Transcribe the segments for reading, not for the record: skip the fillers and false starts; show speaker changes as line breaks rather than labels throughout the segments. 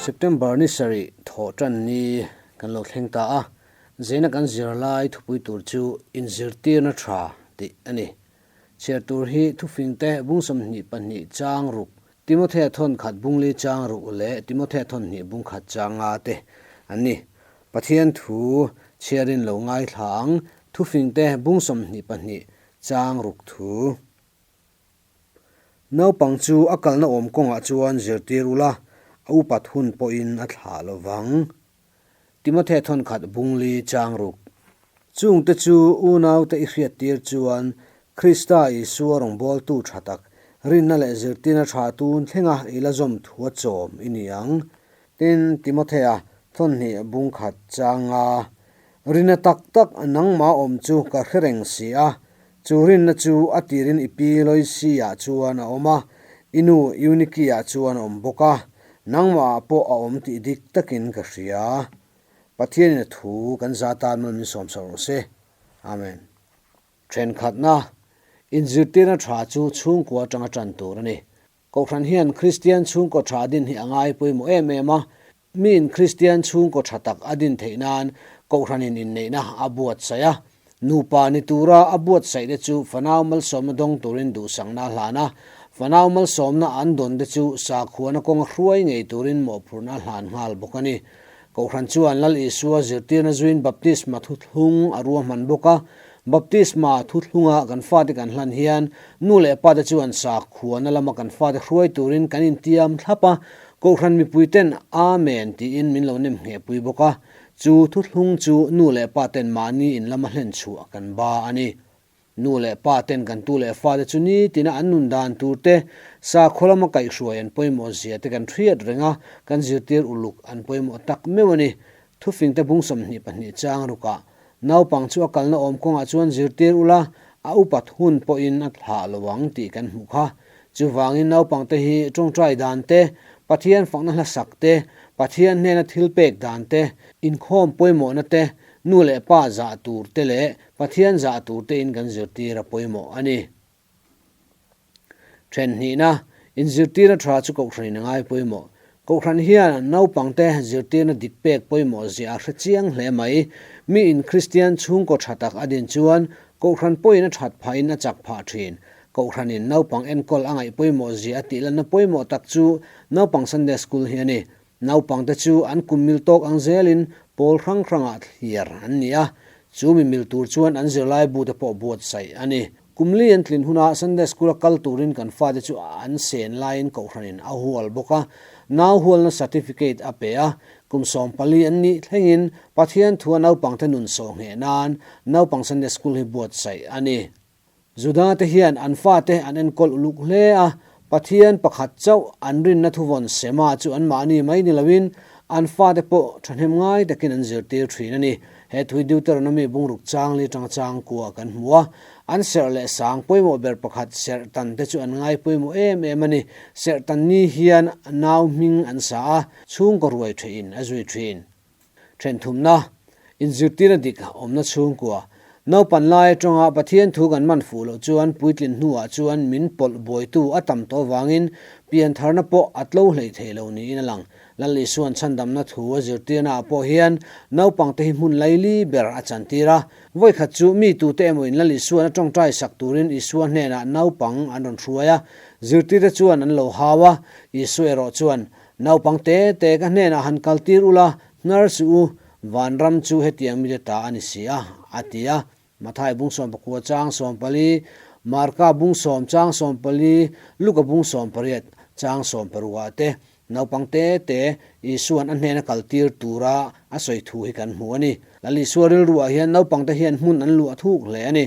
September ni sarih thawh tan ni kan lo thleng ta a, Zena kan zir lai thupui tur chu inzirtirna tha tih a ni. Chhiar tur hi thufingte bung 22 chang ruk, Timothea thawn khat bung li chang ruk leh Timothea thawn hnih bung khat chang nga te an ni. Pathian thu chhiarin lo ngaithla ang thufingte bung 22 chang ruk thu. Naupang chu a kalna awm kawngah chuan zirtir ula, a upat hun pawhin a thlah lo vang. Timothea thawn khat bung li chang ruk. Chungte chu unaute i hriattir chuan Krista Isua rawngbawltu tha tak, rinna leh zirtirna tha tun thlenga i la zawm thua chawm i ni ang. Tin, Timothea thawn hnih bung khat chang nga. Rinna tak tak nangmah awm chu ka hre reng si a, Chu rinna chu a tirin i pi Loisi-ah chuan a awm a, i nu Euniki-ah chuan a awm bawk a, nangmahah pawh a awm tih dik takin ka hria. Pathianin a thu kan za tan mal min sawm sak rawh se. Amen. Thenkhatna, Inzirtirna tha chu chhungkua atanga tan tur a ni. Kohhran hian Kristian chhungkaw tha din hi a ngai pawimawh em em a, Miin Kristian chhungkaw tha tak a din theih nan Kohhranin inneihna a buatsaih a. Nupa ni tura a buatsaih te chu fanau malsawmna dawng turin duhsakna a hlan a. Fanau malsawmna an dawn te chu sakhuana kawnga hruai ngei turin mawhphurhna a hlan nghal bawk a ni. Kohhran chuan Lal Isua zirtirna zuin baptisma thuthlung a ruahman bawk a. Baptisma thuthlunga kan fate kan hlan hian nu leh pate chuan sakhuana lama kan fate hruai turin kan intiam thlap a. Kohhran mipuiten Amen tiin min lo nem nghehpui bawk a, chu thuthlung chu nu leh pa ten mahni in lama hlen chhuah kan ba a ni. Nu leh pa ten kan tu leh fate chu nitina an nun dan tur te, sakhaw lama kaihhruai an pawimawh zia te kan hriat reng a, kan zirtir uluk an pawimawh tak meuh a ni. Thufingte bung 22 chang rukah naupang chu a kalna awm kawngah chuan zirtir ula, a upat hun pawhin a thlah lo ang tih kan hmuh kha. Chuvangin naupangte hi tawngtai dan te, Pathian fakna hlasak te, Pathian hnena thil pek dan te, inkhawm pawimawhna te, nu leh pa zah tur te leh Pathian zah tur tein kan zirtir a pawimawh a ni. Then hnihna, inzirtirna tha chu Kohhranin a ngai pawimawh. Kohhran hian naupangte zirtirna dik pek pawimawh zia a hre chiang hle mai. Miin Kristian chhungkaw tha tak a din chuan Kohhran pawhin a that phahin a chak phah thin. Kohhranin naupang enkawl a ngaih pawimawh zia a tih lanna pawimawh tak chu naupang Sunday School hi a ni. Naupangte chu an kum mil tawk ang zelin pawl hrang hrangah thliar an ni a, chu mi mil tur chuan an zirlai bute pawh buatsaih a ni. Kum li an tlin huna Sunday School a kal turin kan fate chu an sen laiin Kohhranin a hual bawk a, nau hualna certificate a pe a, kum 14 an nih thlengin Pathian thua naupangte nun sawh ngheh nan naupang Sunday School hi buatsaih a ni. Juda te hian an fate an enkawl uluk hle a, Pathian pakhat chauh an rinna thuvawn Sema chu anmahni mai ni loin an fate pawh thahnem ngai takin an zirtir thin a ni. He thui Deuteronomy bungruk chang li tanga chang kua kan hmu a, an serh leh sang pawimawh ber pakhat serh tan te chu an ngai pawimawh em em a ni. Serh tan ni hian nau hming an sa a, chhungkaw ruai thehin a zui thin. Thenthumna, inzirtirna dik awmna chhungkua. Naupan lai atanga Pathian thu kan man fuh loh chuan puitlin hnuah chuan min pawlh buaitu a tam tawh avangin piantharna pawh a tlo hlei thei lo niin a lang. Lal Isua'n chhandamna thu a zirtirna ah pawh hian naupangte hi hmun laili ber a chantir a. Vawikhat chu mi tute emawin Lal Isua'n a tawngtai sak turin Isua hnenah naupang an rawn hruai a, zirtirte chuan an lo hau a, Isua erawh chuan, Naupang te te ka hnenah han kal tir ula, hnar suh u, vanram chu hetiang mite ta a ni si a, a ti a. Mathai bung 19 chang 14, Marka bung 10 chang 14, Luka bung 18 chang 16 ah te naupang te te Isua'n a hnena kal tir tura a sawi thu hi kan hmu a ni. Lal Isua rilruah hian naupang te hian hmun an luah thuk hle a ni.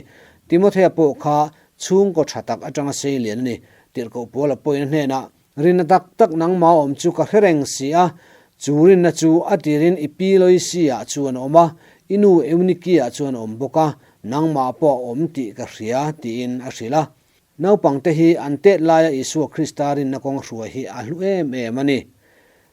Timothea pawh kha chhungkaw tha tak atanga sei lian a ni. Tirhkoh Paula pawhin a hnenah Rinna tak tak nangmah awm chu ka hre reng si a, chu rinna chu a tirin i pi Loisi-ah chuan a awm a, i nu Euniki-ah chuan a awm bawk a, nangmah pawh a awm tih ka hria, tiin a hrilh a. Naupangte hi an tet laia Isua Krista rinna kawng hruai hi a hlu em em a ni.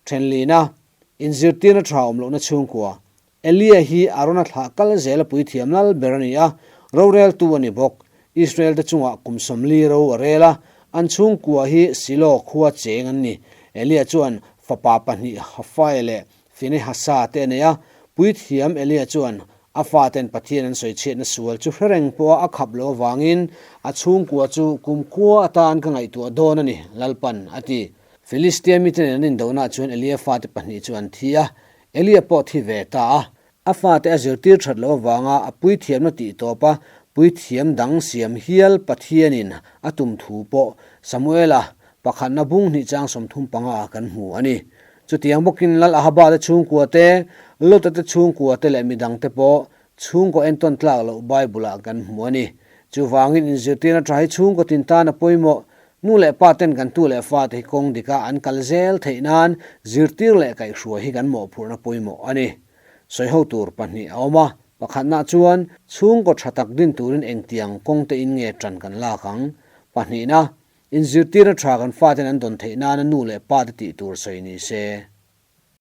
Thenlina, inzirtirna tha awm lohna chhungkua, Elia hi Arona thlah kal zela puithiam lal ber a ni a, roreltu a ni bawk. Israel-te chungah kum 40 ro a rel a, an chhungkua hi Silo khua cheng an ni. Elia chuan Fapa pahnih Hafaia leh Finehasa te a nei a, puithiam Elia chuan a faten Pathian an sawichhiatna sual chu hre reng pawha a khap loh avangin a chhungkua chu kumkhua atan ka ngaihtuah dawn a ni, Lalpan a ti. Filistia mite nen an indohnaah chuan Elia fate pahnih chu an thi a, Elia pawh thi ve ta a. A fate a zirtir that loh avanga a puithiamna tih tawp a, puithiam dang siam hial Pathianin a tum thu pawh Samuela pakhatna bung hnih chang 35 ah kan hmu a ni. Chutiang bawkin Lal Ahaba te chhungkua te, Lota te chhungkua te leh midang te pawh chhungkaw entawn tlak loh Bible ah kan hmu a ni. Chuvangin inzirtirna tha hi chhungkaw tin tan a pawimawh. Nu leh pa ten kan tu leh fate hi kawng dika an kal zel theih nan zirtir leh kaihhruai hi kan mawhphurhna pawimawh a ni. Sawi ho tur pahnih a awm a, pakhatnah chuan chhungkaw tha tak din turin engtiang kawng te in nge tan kan lak ang? Pahnihna, inzirtirna tha kan faten an dawn theih nana nu leh pa te tih tur sawi ni se.